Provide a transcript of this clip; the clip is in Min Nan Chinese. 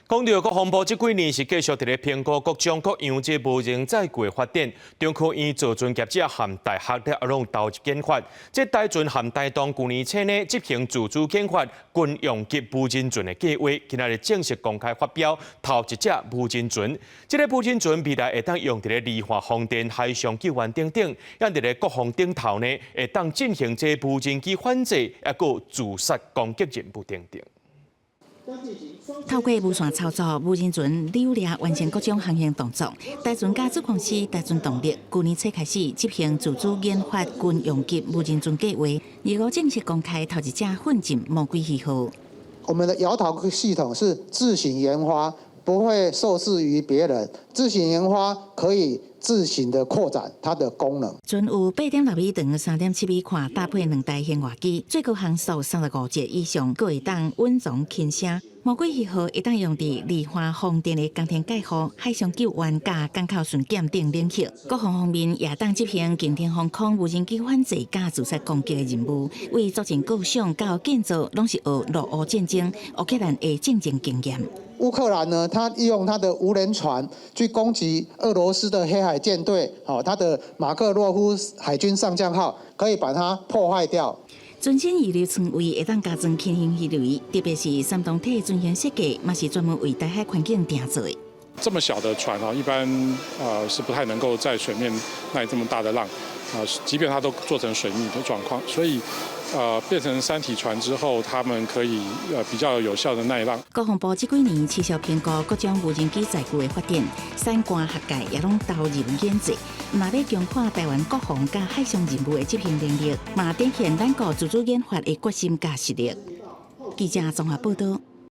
講到國防部這幾年是繼續佇咧評估各種各樣這無人載具發展，中科院造船業者和大學咧攏投入研發。這台船和台東舊年初呢執行自主研發軍用級無人船的計劃，今仔日正式公開發標，頭一隻無人船。這个無人船未來會當用佇咧離岸風電、海上救援等等，也佇咧國防頂頭呢，會當進行這無人機反制，抑閣自殺攻擊任務等等。透過無線操作，無人船流掠完成各種航行動作。台船佮子公司台船動力，舊年初開始執行自主研發軍用級無人船計劃，25正式公開頭一隻奮進魔鬼魚號。我們的搖頭系統是自行研發，不會受制於別人。自行研發可以自行的擴展它的功能。船有8.6米長、3.7米寬，搭配兩台舷外機，最高航速35節以上，閣會當穩裝輕聲。魔鬼魚號會當用佇離岸風電的工程蓋護、海上救援、佮港口巡檢等領域。國防方面也當執行近天防空無人機反制佮自殺攻擊的任務。為作戰構想到建造，攏是學俄烏戰爭烏克蘭的戰爭經驗。烏克蘭呢，他利用他的無人船去攻擊俄羅斯的黑海艦隊，好，他的馬克洛夫海軍上將號可以把它破壞掉。全新預留艙位會當加裝輕型魚雷，特別是三筒體船型設計，嘛是專門為台海環境定做的。這麼小的船啊，一般是不太能夠在水面耐這麼大的浪啊，即便它都做成水密的狀況，所以變成三體船之後，他們可以比較有效的耐浪。國防部這幾年持續評估各種無人機載具的發展，產官學界也攏投入研製，毋但欲強化台灣國防佮海上任務的執行能力，嘛展現咱國自主研發的決心佮實力。記者綜合報道。